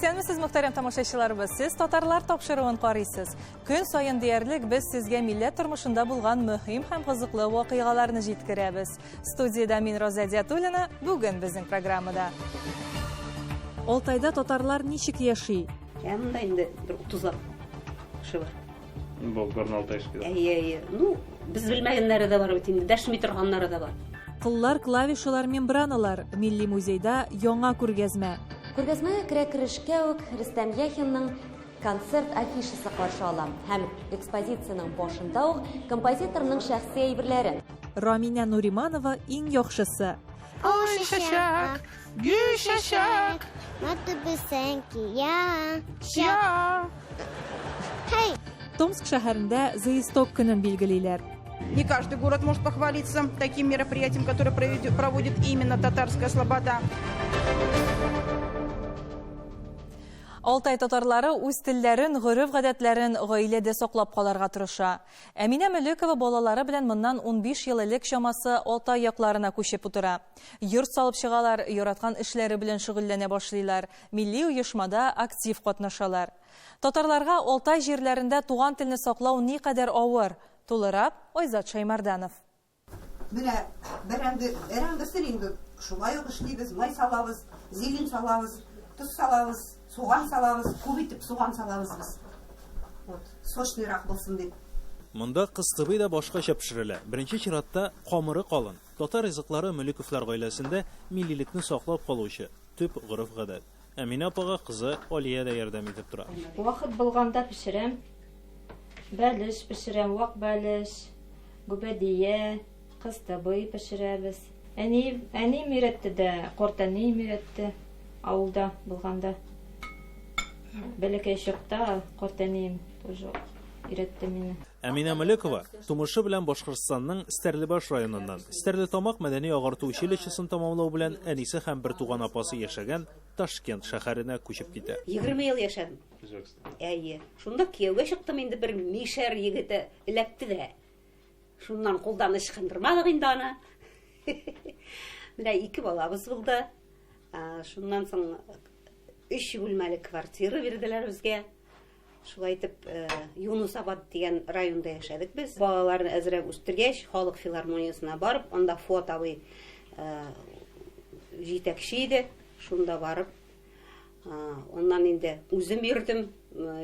Исәнмесез, мөхтәрәм тамашачыларыбыз. Сез татарлар тапшыруын карыйсыз. Көн саен диярлек без сезгә милләт тормышында булган мөһим һәм кызыклы вакыйгаларны җиткерәбез. Студиядә мин Роза Диатуллина, бүген безнең программада. Алтайда татарлар ничек яши? Ә монда инде бер 30лап кеше бар. Бу Горно-Алтайскийда. Әйе, әйе. Ну, без белмәгәннәре дә бар бит инде, дәшми торганнары да бар. Кыллар, клавишалар, мембраналар. Милли музейда яңа күргәзмә. Күргәзмәгә керә-керешкә үк Рөстәм Яхинның концерт афишасы каршы ала һәм экспозициянең башында ук композиторның шәхси әйберләре. Раминә Нуриманова иң яхшысы. Ой, чәчәк, гөл чәчәк. Хей! Томск шәһәрендә Заисток көнен билгелиләр. Не каждый город может похвалиться таким мероприятием, которое проводит именно Татарская Слобода. Алтай татарлары үз телләрен, гореф-гадәтләрен гаиләдә саклап калырга тырыша. Әминә Мөлекова балалары белән моннан 15 ел элек чамасы Алтай якларына күчеп утыра. Йорт салып чыгалар, яраткан эшләре белән шөгыльләнә башлыйлар, милли оешмада актив катнашалар. Татарларга Алтай җирләрендә туган телне саклау никадәр авыр? Тулырак, Айзат Шәймәрданов. Менә бәрәңге, бәрәңгесен инде шулай ук эшлибез, май салабыз, зелень салабыз, тоз салабыз, суган салабыз, күп итеп суган салабыз без. Вот, сочныйрак булсын дип. Монда кыстыбый да башкача пешерелә. Беренче чиратта, камыры калын. Татар ризыклары Мөлековлар гаиләсендә миллилекне саклап калучы төп гореф-гадәт. Әминә апага кызы Алия дә ярдәм итеп тора. Вакыт булганда пешерәм. Бәлеш пешерәм, вак бәлеш, гөбәдия, кыстыбый пешерәбез. Әни, әнием өйрәтте дә, картәнием өйрәтте авылда булганда. Бәләкәй чакта картәнием тоже өйрәтте мине. Әминә Мөлекова тумышы белән Башкортстанның Стәрлебаш районыннан. Стәрлетамак мәдәни-агарту училищесын тәмамлау белән әнисе һәм бертуган апасы яшәгән Ташкент шәһәренә күчеп китә. 20 ел яшәдем. Үзбәкстанда. Әйе. Шунда кияүгә чыктым инде, бер мишәр егете эләкте дә. Шуннан кулдан ычкындырмадык инде аны. Менә ике балабыз булды. Шуннан соң өч бүлмәле квартира бирделәр безгә. Шулай итеп, Юнусабад дигән районда яшәдек без. Балаларны әзрәк үстергәч, халык филармониясенә барып, анда Фуат абый җитәкче иде. Шунда барып, аннан инде үзем йөрдем,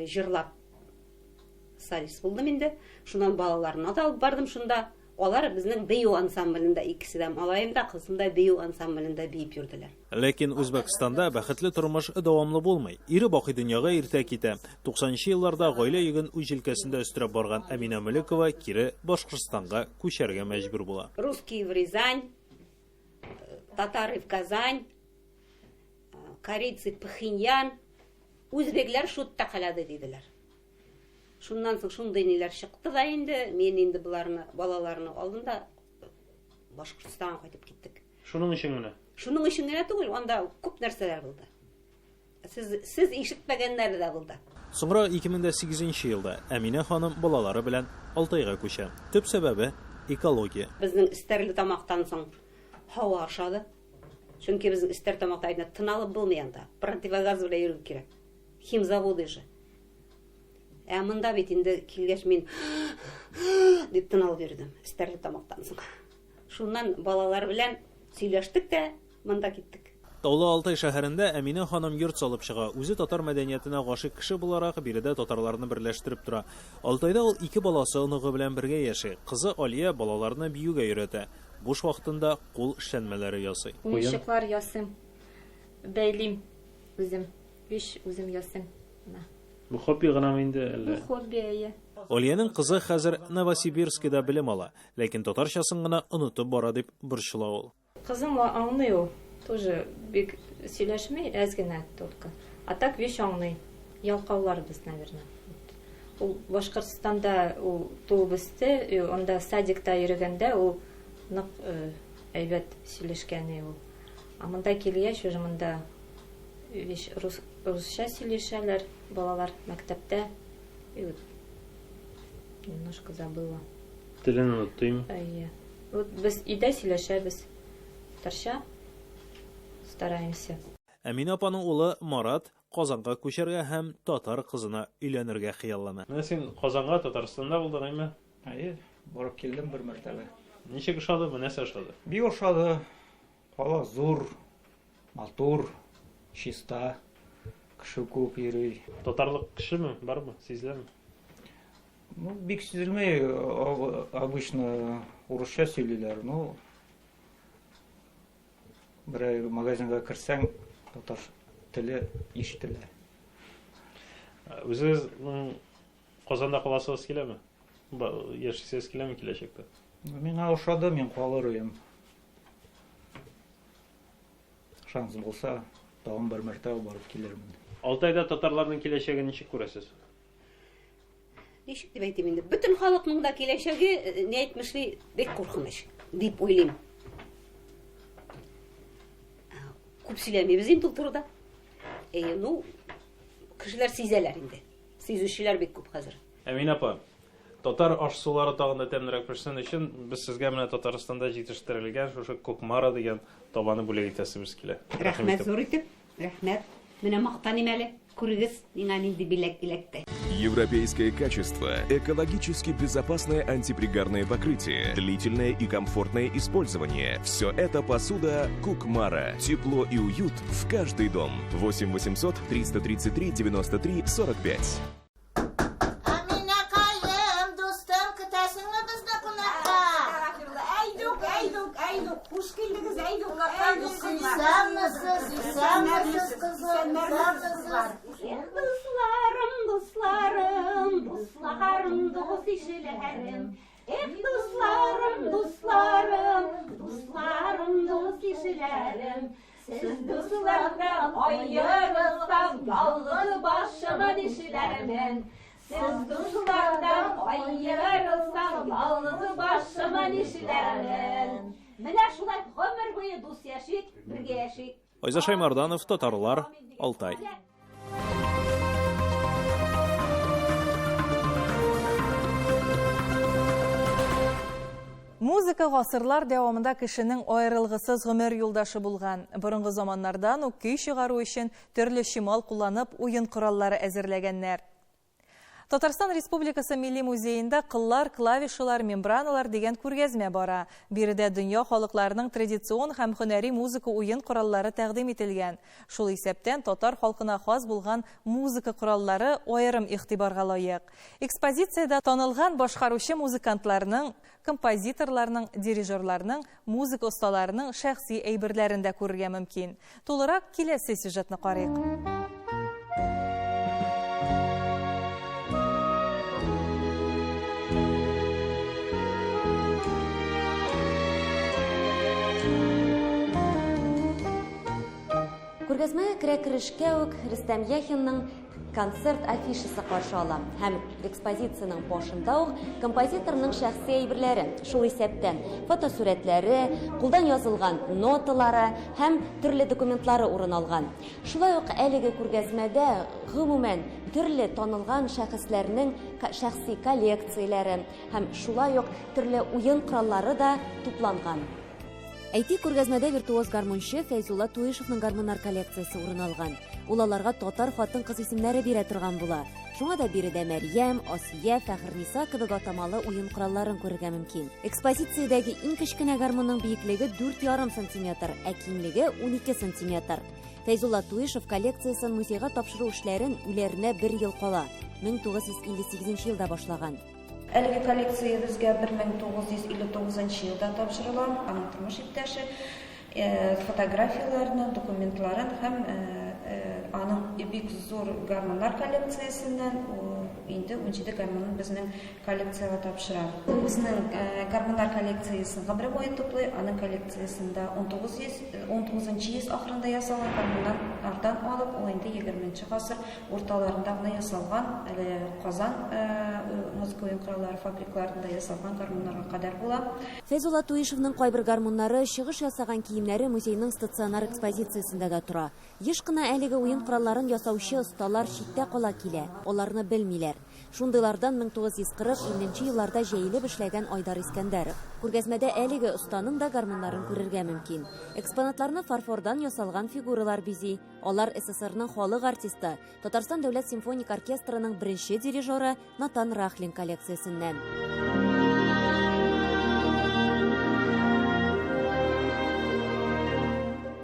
җырлап солист булдым инде. Шуннан балаларны да алып бардым шунда. Алар безнең бию ансамблендә икесе дә, малаем да, кызым да бию ансамблендә биеп йөрделәр. Ләкин Үзбәкстанда бәхетле тормыш дәвамлы булмый. Ире бакый дөньяга иртә китә. 90 нчы елларда гаилә йөген үз җилкәсендә өстерәп барган Әминә Мөлекова кире Башкортстанга күчәргә мәҗбүр була. Русские в Рязань, татары в Казань, корейцы в Пхеньян, үзбәкләр шутта калады диделәр. Шуннан соң шундый ниләр чыкты да инде, мин инде боларны, балаларны алдым да Башкортстанга кайтып киттек. Шуның өчен генә? Шуның өчен генә түгел, анда күп нәрсәләр булды. Сез, сез ишетмәгәннәре дә булды. Соңрак 2008 нче елда Әминә ханым балалары белән Алтайга күчә. Төп сәбәбе, экология. Безнең Стәрлетамактан соң һава ошады. Чөнки безнең Стәрлетамакта инде тын алып булмый анда. Противогаз белән йөрү кирәк. Химзаводы же. Ә монда бит инде килгәч мин дип тын алып йөрдем Стәрлетамактан соң. Шуннан балалар белән сөйләштек тә монда киттек. Таулы Алтай шәһәрендә Әминә ханым йорт салып чыга. Үзе татар мәдәниятенә гашыйк кеше буларак, биредә татарларны берләштереп тора. Алтайда ул ике баласы, оныгы белән бергә яши. Кызы Алия балаларны биюгә өйрәтә. Буш вакытында кул эшләнмәләре ясый. Уенчыклар ясыйм, бәйлим үзем. Биш үзем ясыйм. Менә. Бу хобби гынамы инде, әллә? Бу хобби, әйе. Алиянең кызы хәзер Новосибирскида белем ала, ләкин татарчасын гына онытып бара дип борчыла ул. Кызым аңлый ул, тоже бик сөйләшми, әз генә только. А так вещь аңлый. Ялкаулар без, наверное. Ул Башкортстанда ул туып үсте, и анда садикта йөрегәндә ул нык әйбәт сөйләшкән и ул. А монда килгәч, уже монда вещь рус, русча сөйләшәләр балалар мәктәптә. И вот немножко забыла. Телен онытты Әйе. Вот без өйдә сөйләшәбез татарча. Стараемся. Әминә апаның улы Марат. Казанга күчәргә һәм татар кызына өйләнергә хыяллана. Менә син Казанга, Татарстанда булдың, әйме? Әйе, барып килдем бер мәртәбә. Ничек ошады, нәрсә ошады? Бик ошады. Кала зур, матур, чиста, кеше күп йөри. Татарлык кешеме, бармы, сизеләме? Ну, бик сизелми, обычно урысча сөйлиләр, ну, берәр магазинга керсәң, татар теле ишетелә. Үзегезнең Казанда каласыгыз киләме? Яшисегез киләме киләчәктә? Миңа ошады, мин калыр идем. Шанс булса, тагын бер мәртәбә барып килермен. Алтайда татарларның киләчәген ничек күрәсез? Ничек дип әйтим инде? Бөтен халыкның да киләчәге, ни әйтмешли, бик куркыныч дип уйлыйм. Күп сөйләмибез инде ул турыда. Ну, кешеләр сизәләр инде. Сизүчеләр бик күп хәзер. Әминә апа, татар аш-сулары тагын да тәмлерәк пешсен өчен без сезгә менә Татарстанда җитештерелгән шушы Кукмара дигән табаны бүләк итәсебез килә. Рәхмәт зур итеп, рәхмәт. Менә мактаныйм әле, күрегез, миңа нинди бүләк эләкте. Европейское качество, экологически безопасное антипригарное покрытие, длительное и комфортное использование. Все это посуда Кукмара. Тепло и уют в каждый дом. 8 800 333 93 45. Әминәкаем, дустым, көтәсеңме безне кунакка? Әйдүк, әйдүк, әйдүк, хуш килдегез, әйдүк, әйдүк, кызлар. Исәнмесез, исәнмесез, кызым, исәнмесез. Дусларым, дусларым, дусларым, дус ишләрем. Эх, дусларым, дусларым, дусларым, дус ишләрем. Сез дуслардан аерылсам, ялгыз башыма нишләрмен? Сез дуслардан аерылсам, ялгыз башыма нишләрмен? Менә шулай гомер буе дус яшик, бергә яшик. Айза Шаймарданов, Татарлар, Алтай. Музыка гасырлар дәвамында кешенең аерылгысыз гомер юлдашы булган. Борынгы заманнардан ук көй чыгару өчен төрле чимал кулланып уен кораллары әзерләгәннәр. Татарстан Республикасы Милли музеенда кыллар, клавишалар, мембраналар дигән күргәзмә бара. Биредә дөнья халыкларының традицион һәм һөнәри музыка уен кораллары тәкъдим ителгән. Шул исәптән татар халкына хас булган музыка кораллары аерым игътибарга лаек. Экспозициядә танылган башкаручы музыкантларның, композиторларның, дирижерларның, музыка осталарының шәхси әйберләрен дә күрергә мөмкин. Тулырак киләсе сюжетны карыйк. Күргәзмәгә керә-керешкә үк Рөстәм Яхинның концерт афишасы каршы ала. Һәм экспозициянең башында ук композиторның шәхси әйберләре, шул исәптән фотосурәтләре, кулдан язылган ноталары һәм төрле документлары урын алган. Шулай ук әлеге күргәзмәдә гомумән төрле танылган шәхесләрнең шәхси коллекцияләре һәм шулай ук төрле уен кораллары да тупланган. Әйтик, күргәзмәдә виртуоз гармунчы Фәйзулла Туишевның гармуннар коллекциясе урын алган. Ул аларга татар хатын-кыз исемнәре бирә торган була. Шуңа да биредә Мәрьям, Асия, Фәхерниса кебек атамалы уен коралларын күрергә мөмкин. Экспозициядәге иң кечкенә гармунның биеклеге дүрт ярым сантиметр, ә киңлеге 12 сантиметр. Фәйзулла Туишев коллекциясен музейга тапшыру эшләрен үләренә бер ел кала, 1958 елда башлаган. Әлеге коллекция безгә бер мең тугыз йөз илле тугызынчы елда тапшырыла. Аның тормыш иптәше, фотографияләрне, документларын һәм аның бик зур гармоннар коллекциясеннән инде унҗиде гармонын безнең коллекцияга тапшыра. Ул үзенең гармоннар коллекциясен гомере буе туплый. Аның коллекциясендә ун тугызынчы йөз ахырында ясалган гармоннардан алып, ул инде егерменче гасыр урталарында гына ясалган, әле Казан музыка уен кораллары фабрикаларында ясалган гармоннарга кадәр була. Фәйзулла Туишевның кайбер гармоннары, чыгыш ясаган киемнәре музейның стационар экспозициясендә дә тора. Еш кына әлеге уен коралларын ясаучы осталар читтә кала килә, аларны белмиләр. Шундыйлардан 1940-50 нче елларда җәелеп эшләгән Айдар Искәндәров. Күргәзмәдә әлеге останың да гармуннарын күрергә мөмкин. Экспонатларны фарфордан ясалган фигуралар бизи. Алар СССРның халык артисты, Татарстан дәүләт симфоник оркестрының беренче дирижеры Натан Рахлин коллекциясеннән.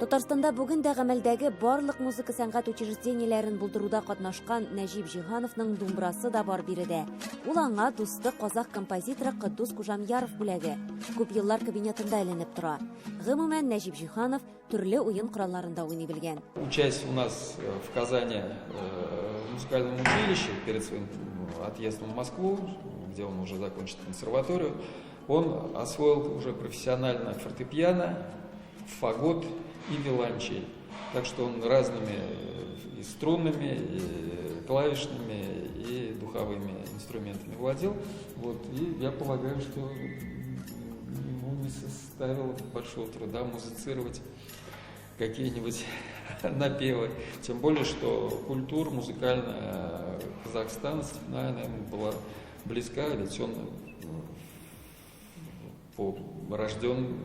Татарстанда бүген дә гамәлдәге барлык музыка сәнгать учреждениеләрен булдыруда катнашкан Нәҗип Җиһановның думбрасы да бар биредә. Ул аңа дусты казах композиторы Котдус Кужамьяров бүләге. Күп еллар кабинетында эленеп тора. Гомумән, Нәҗип Җиһанов төрле уен коралларында уйный белгән. Учась у нас э, в Казани э, в музыкальном училище перед своим отъездом в Москву, где он уже закончит консерваторию, он освоил уже профессионально фортепиано, фагот и виолончель. Так что он разными э, и струнными, и клавишными, и духовыми инструментами владел. Вот, и я полагаю, что ему не составило большого труда музицировать какие-нибудь напевы. Тем более, что культура музыкальная Казахстана, степная, наверное, была близка, ведь он по, рожден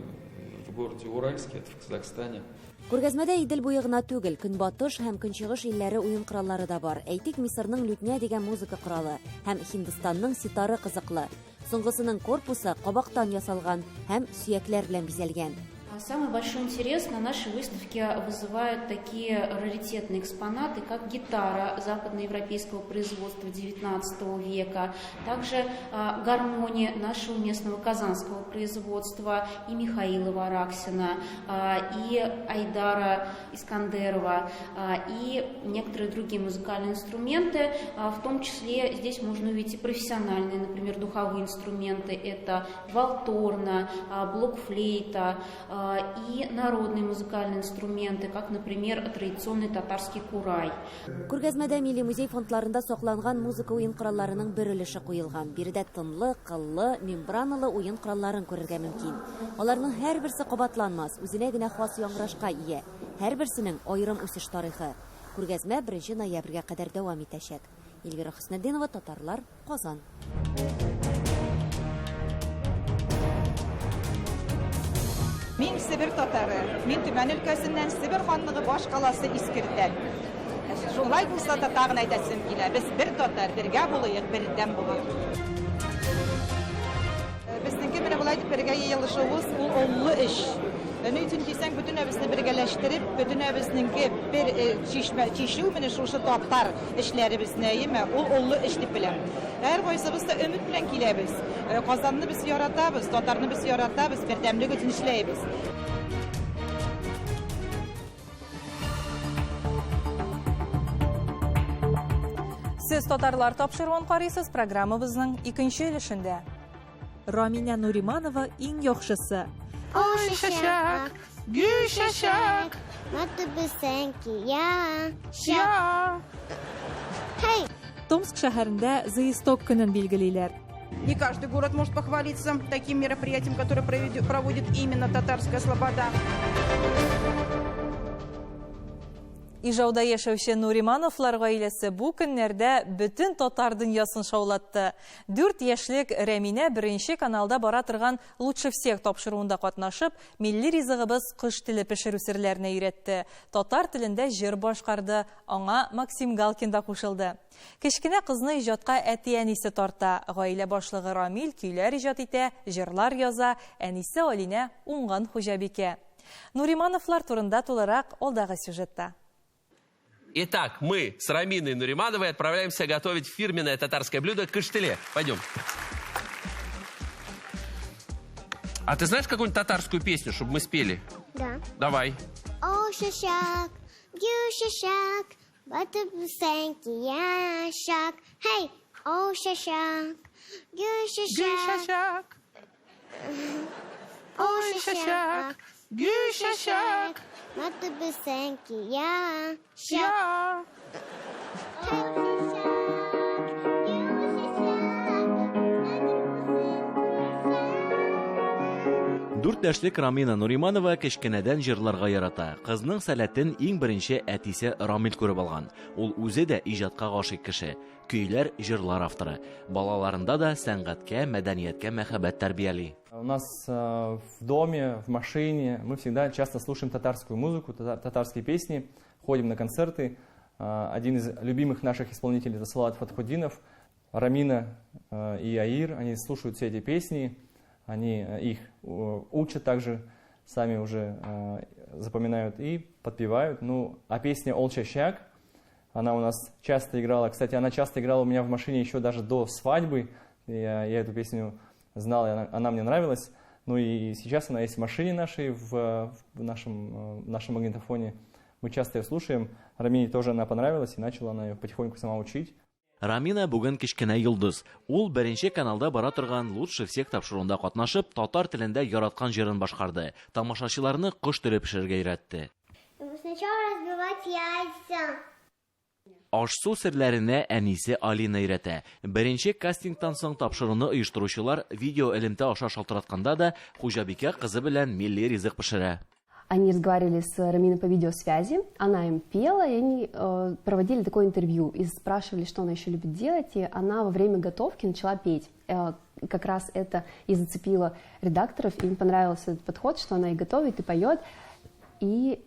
в городе Уральске, это в Казахстане. Күргәзмәдә Идел буе гына түгел, Көнбатыш һәм Көнчыгыш илләре уен кораллары да бар. Әйтик, Мисырның лютня дигән музыка коралы һәм Һиндстанның ситары кызыклы. Соңгысының корпусы кабактан ясалган һәм сөякләр белән бизәлгән. Самый большой интерес на нашей выставке вызывают такие раритетные экспонаты, как гитара западноевропейского производства XIX века, также гармония нашего местного казанского производства и Михаила Вараксина, и Айдара Искандерова, и некоторые другие музыкальные инструменты. В том числе здесь можно увидеть и профессиональные, например, духовые инструменты. Это валторна, блокфлейта, и народные музыкальные инструменты, как, например, традиционный татарский курай. Күргәзмәдә Милли музей фондларында сакланган музыка уен коралларының бер өлеше куелган. Биредә тынлы, кыллы, мембраналы уен коралларын күрергә мөмкин. Аларның һәрберсе кабатланмас, үзенә генә хас яңгырашка ия. Һәрберсенең аерым үсеш тарихы. Күргәзмә 1 ноябрьгә кадәр дәвам итәчәк. Эльвира Хөснетдинова, Татарлар, Казан. Мин Себер татары. Мин Төмән өлкәсеннән, Себер ханлыгы баш каласы Искертән. Шулай булса да тагын әйтәсем килә, без бер татар, бергә булыйк, бердәм булыйк. Безнеке менә болай дип бергә җыелышуыбыз ул олы эш. Ни өчен дисәң, бөтенебезне бергәләштереп, бөтенебезнеңке бер чишмә, чишү менә шушы татар эшләребезне, әйеме, ул олы эш дип беләм. Һәркайсыбыз да өмет белән киләбез. Казанны без яратабыз, татарны без яратабыз, бердәмлек өчен эшләйбез. Сез татарлар тапшыруын карыйсыз программабызның икенче өлешендә. Раминә Нуриманова иң яхшысы. Ой, чәчәк, гөл чәчәк. Хей! Томск шәһәрендә Заисток көнен билгелиләр. Не каждый город может похвалиться таким мероприятием, которое проводит именно Татарская Слобода. Ижауда яшәүче Нуримановлар гаиләсе бу көннәрдә бөтен татар дөньясын шаулатты. Дүрт яшьлек Рәминә беренче каналда бара торган Лучше всех тапшыруында катнашып, милли ризыгыбыз кош теле пешерү серләренә өйрәтте. Татар телендә җыр башкарды, аңа Максим Галкин да кушылды. Кечкенә кызны иҗатка әти-әнисе тарта. Гаилә башлыгы Рамил көйләр иҗат итә, җырлар яза, әнисе Алинә уңган хуҗабикә. Нуримановлар турында тулырак алдагы сюжетта. Итак, мы с Раминой Нуримановой отправляемся готовить фирменное татарское блюдо каштеле. Пойдем. А ты знаешь какую-нибудь татарскую песню, чтобы мы спели? Да. Давай. О, шашак, гю шашак, яшак. Хей, о, шашак, гю шашак. О, шашак, гю шашак. Яшак. Дүрт 14 яшьлек Рамина Нуриманова кечкенәдән җырларга ярата. Кызның сәләтен иң беренче әтисе Рамил күреп алган. Ул үзе дә иҗатка гашыйк кеше. Көйләр, җырлар авторы. Балаларында да сәнгатькә, мәдәнияткә мәхәббәт тәрбияли. У нас в доме, в машине мы всегда часто слушаем татарскую музыку, татарские песни, ходим на концерты. Один из любимых наших исполнителей это Салават Фатхутдинов. Рамина и Аир, они слушают все эти песни, они их учат также, сами уже запоминают и подпевают. Ну, а песня «Ол чәчәк», она у нас часто играла. Кстати, она часто играла у меня в машине еще даже до свадьбы. Я эту песню знал, и она мне нравилась. Ну и сейчас она есть в машине нашей, в нашем магнитофоне. Мы часто ее слушаем. Рамине тоже она понравилась, и начала она ее потихоньку сама учить. Рамина бүген кечкенә йолдыз. Ул беренче каналда бара торган Лучше всех тапшыруында катнашып, татар телендә яраткан җырын башкарды. Тамашачыларны кош теле пешерергә өйрәтте. Сначала разбивать яйца. Аш-су серләренә әнисе Алина өйрәтә. Беренче кастингтан соң тапшыруны оештыручылар видео элемтә аша шалтыратканда да хуҗабикә кызы белән милли ризык пешерә. Они разговаривали с Раминой по видеосвязи, она им пела, и они проводили такое интервью и спрашивали, что она еще любит делать, и она во время готовки начала петь. Как раз это и зацепило редакторов, им понравился этот подход, что она и готовит, и поет, и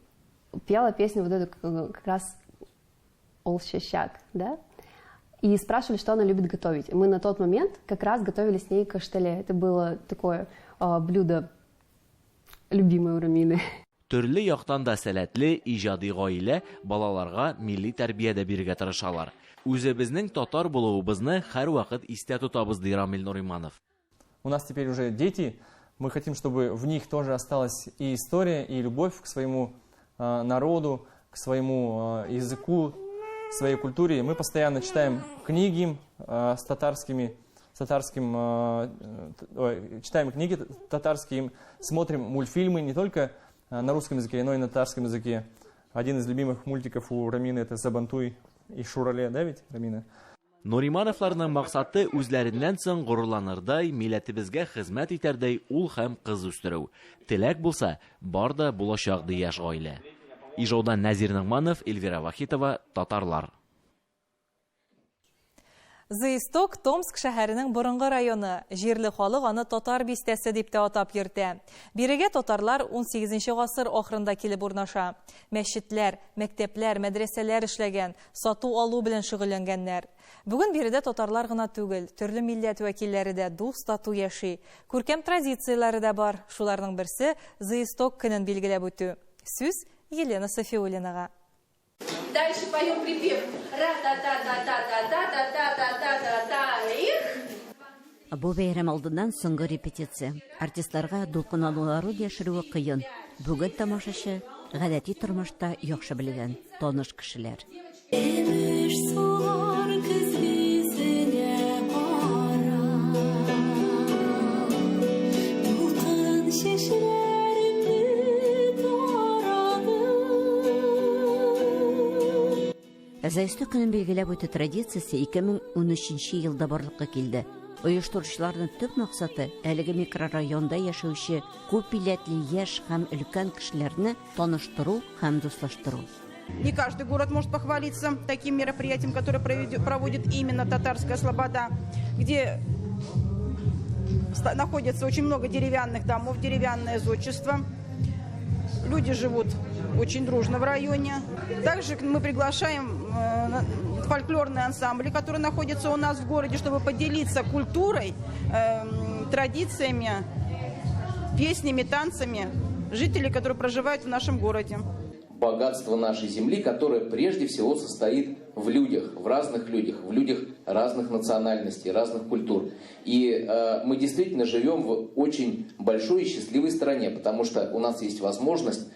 пела песню вот эту как раз «Ол чәчәк», да? И спрашивали, что она любит готовить. Мы на тот момент как раз готовили с ней каштале. Это было такое блюдо, любимое у Рамины. Төрле яктан да сәләтле, иҗади гаилә балаларга милли тәрбия дә бирергә тырышалар. Үзебезнең татар булуыбызны һәрвакыт истә тотабыз, ди Рамил Нуриманов. У нас теперь уже дети. Мы хотим, чтобы в них тоже осталась и история, и любовь к своему народу, к своему языку, своей культуре. Мы постоянно читаем книги с татарскими, татарским, читаем книги татарские, смотрим мультфильмы не только на русском языке, но и на татарском языке. Один из любимых мультиков у Рамины это «Сабантуй» и «Шурале», да ведь, Рамина? Нуримановларның максаты үзләреннән соң горурланырдай, милләтебезгә хезмәт итәрдәй ул һәм кыз үстерү. Теләк булса, бар да булачак, ди яшь гаилә. Ижаудан Нәзир Нагманов, Эльвира Вахитова, Татарлар. Заисток Томск шәһәренең борынгы районы. Җирле халык аны Татар бистәсе дип тә атап йөртә. Бирегә татарлар 18 гасыр ахырында килеп урнаша. Мәчетләр, мәктәпләр, мәдрәсәләр эшләгән, сату-алу белән шөгыльләнгәннәр. Бүген биредә татарлар гына түгел, төрле милләт вәкилләре дә дус тату яши. Күркәм традицияләре дә бар. Шуларның берсе Заисток көнен билгеләп үтү. Сүз Елена Софиуллинага. Дальше поем припев. Ра-та-та-та-та-та-та-та-та-та-та-та. Их! Бу бәйрәм алдыннан соңгы репетиция. Артистларга дулкынлануларын яшерүе кыен. Бүген тамашачы гадәти тормышта яхшы белгән таныш кешеләр. Имеш сулар көзгесенә карап, дулкын чәчләремне тарады. Заисток көнен билгеләп үтү традициясе 2013 елда барлыкка килде. Оештыручыларның төп максаты әлеге микрорайонда яшәүче күп милләтле яшь һәм өлкән кешеләрне таныштыру һәм дуслаштыру. Не каждый город может похвалиться таким мероприятием, которое проводит именно Татарская Слобода, где находится очень много деревянных домов, деревянное зодчество. Люди живут очень дружно в районе. Также мы приглашаем фольклорные ансамбли, которые находятся у нас в городе, чтобы поделиться культурой, традициями, песнями, танцами жителей, которые проживают в нашем городе. Богатство нашей земли, которое прежде всего состоит в людях, в разных людях, в людях разных национальностей, разных культур. И мы действительно живем в очень большой и счастливой стране, потому что у нас есть возможность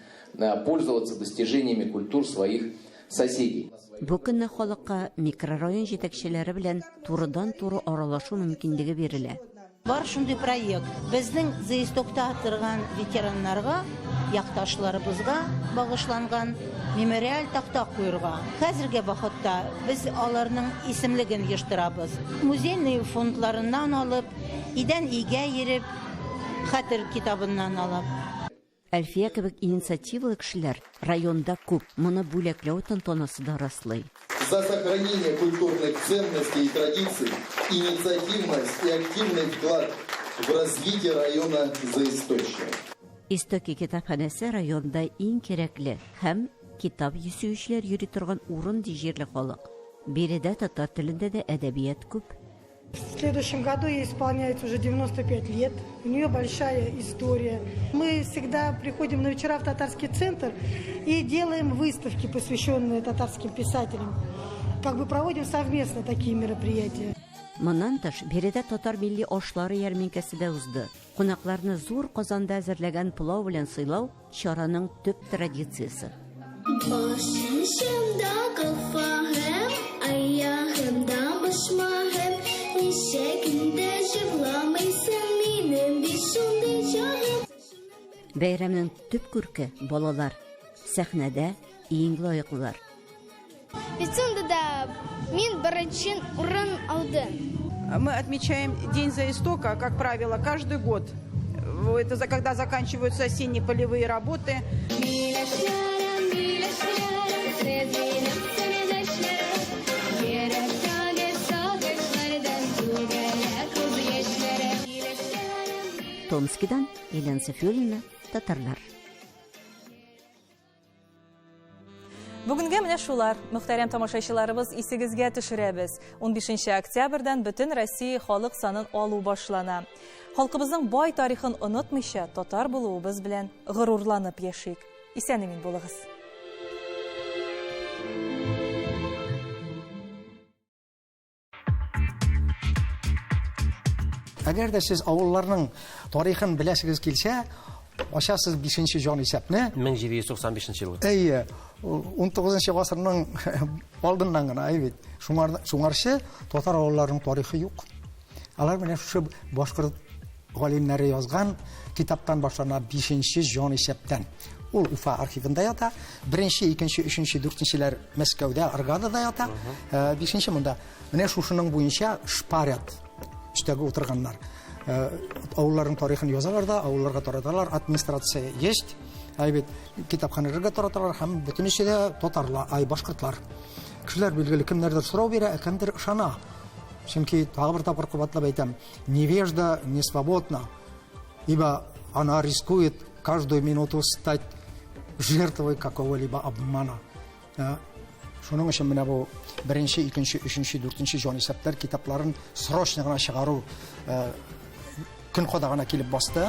пользоваться достижениями культур своих соседей. Бу көнне халыкка микрорайон җитәкчеләре белән турыдан-туры аралашу мөмкинлеге бирелә. Бар шундый проект. Безнең Заистокта торган ветераннарга, якташларыбызга багышланган мемориаль такта куярга. Хәзерге вакытта без аларның исемлеген йыштырабыз. Музейный фондларыннан алып, идән игә йөреп, Хәтер китабыннан алып. Әлфия кебек инициативалы кешеләр районда күп. Моны бүләкләү тантанасы да раслый. За сохранение культурных ценностей и традиций, инициативность и активный вклад в развитие района Заисточья. Истоки китапханәсе районда иң кирәкле һәм китап сөючеләр йөри торган урын, ди җирле халык. Биредә татар телендә дә әдәбият күп. В следующем году ей исполняется уже 95 лет. У нее большая история. Мы всегда приходим на вечера в татарский центр и делаем выставки, посвященные татарским писателям. Как бы проводим совместно такие мероприятия. Моннан тыш, биредә татар милли ашлары ярминкәсе дә узды. Кунакларны зур казанда әзерләгән пылау белән сыйлау чараның төп традициясе. Башымда калфагым, аягымда башмагым, ничә көндә җырламыйсың минем бит шундый җаным. Бәйрәмнең төп күрке балалар. Сәхнәдә иң лаеклылар. Пицундада мин беренче урын алдым. Мы отмечаем День Заистока, как правило, каждый год. Это когда заканчиваются осенние полевые работы. Миләшләрем, миләшләрем, сезнең сердәшләрем, йөрәктәге сагышлардан түгелә күз яшьләрем. Томскидан Елена Софиуллина, Татарлар. Бүгенгә менә шулар. Мөхтәрәм тамашачыларыбыз, исегезгә төшерәбез. 15 октябрьдән бөтен Россия халык санын алу башлана. Халкыбызның бай тарихын онытмыйча, татар булуыбыз белән горурланып яшик. Исән-имин булыгыз. Әгәр дә сез авылларның тарихын беләсегез килсә, ачасыз 5 җан исәпне. 1795 елгы. Әйе, 19 гасырның алдыннан гына, әй бит. Шуңарчы татар авылларының тарихы юк. Алар менә шушы башкорт галимнәре язган китаптан башлана, 5 җан исәптән. Ул Уфа архивында ята. Беренче, икенче, өченче, дүртенчеләр Мәскәүдә, Аргадада ята. Бишенче монда. Менә шушының буенча шпарят өстәге утырганнар. Авылларның тарихын язалар да, авылларга тараталар. Администрация есть. Әй бит, китапханәләргә тараталар һәм бөтенесе дә татарлар, ай башкортлар. Кешеләр билгеле кемнәрдер сорау бирә, ә кемдер ышана. Чөнки тагы бер тапкыр кабатлап әйтәм, невежда не свободна, ибо она рискует каждую минуту стать жертвой какого-либо обмана. Шуның өчен менә бу беренче, икенче, өченче, дүртенче җанисәпләр китапларын срочно гына чыгару көн кадагына килеп басты.